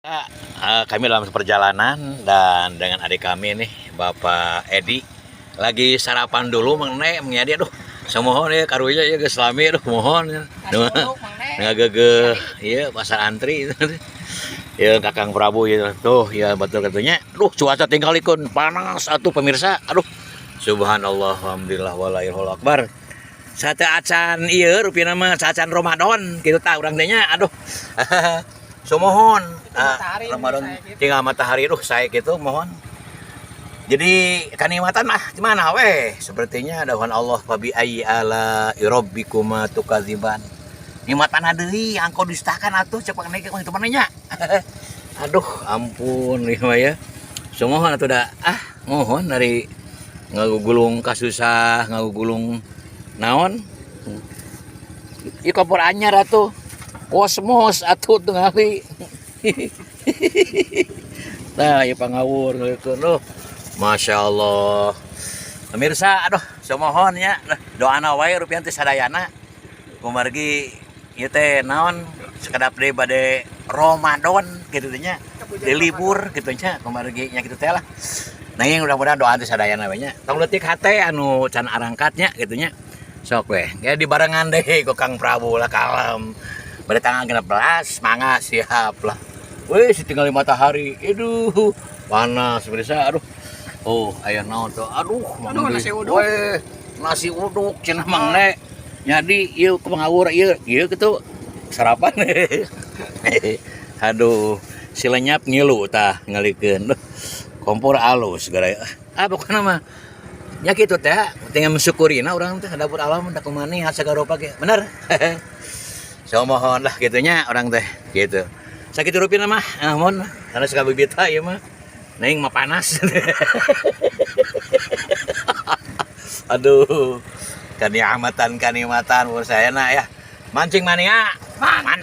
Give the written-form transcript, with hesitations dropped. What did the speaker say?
Ya, kami dalam perjalanan dan dengan adik kami nih, Bapak Edi, lagi sarapan dulu mengenai menjadi aduh semohon ya karunya ya geus lami, aduh mohon ngagegeh iya pasar antri ya Kakang Prabu ya tuh ya betul katanya. Aduh, cuaca tinggal ikut panas atuh pemirsa. Aduh, subhanallah, alhamdulillah, wala ilaha akbar. Sate acan ieu rupina mah acan Ramadan kitu tah urang teh nya. Aduh, sumohon Ramadan tinggal matahari. Aduh, saya gitu mohon jadi kanikmatan mah gimana weh sepertinya dawuhan Allah, fabi ayyi ala rabbikuma tukadziban, nikmat mana deui angko dustakan atuh cek pangne itu mana nya. Aduh, ampun ieu mah ya sumohon atuh da ah mohon dari ngagugulung kasusah ngagugulung naon ieu kompor anyar atuh kosmos atuh tingali. Nah, ieu pangawur gitu loh. Masya Allah. Pemirsa, aduh, semohon ya. Doana wae rupiah teh sadayana. Kumargi ieu teh naon sekedap deui bade Ramadan gitu teh nya. Di libur gitu nya kumargi nya kitu teh lah. Nah, yang mudah-mudahan doa teh sadayana we nya. Tong leutik hate anu can arangkatnya gitu nya. Sok we. Ya dibarengan deh ku Kang Prabu lah kalem. Bade tanggal 16 mangga siap lah. Wih, si tinggal matahari. Aduh, panas pemirsa. Aduh. Oh, aya naon tuh? Aduh, aduh, nasi uduk. Weh, nasi uduk cenah Mang Ne. Nyadi ieu kumangawur ieu, ieu kitu sarapan. Aduh, si lenyap ngilu tah ngalikeun. Kompor alus gara. Ah, pokokna mah nya kitu teh, tinggal mensyukurina urang teh dapur alam da kumaha sagarupa ge. Bener. So mohon lah gitunya orang teh gitu. Sakitu rupina mah, mohon karena suka bibita ieu mah. Neng mah panas. Aduh, kaniamatan kanikmatan menurut saya nak ya. Mancing mania, mantap.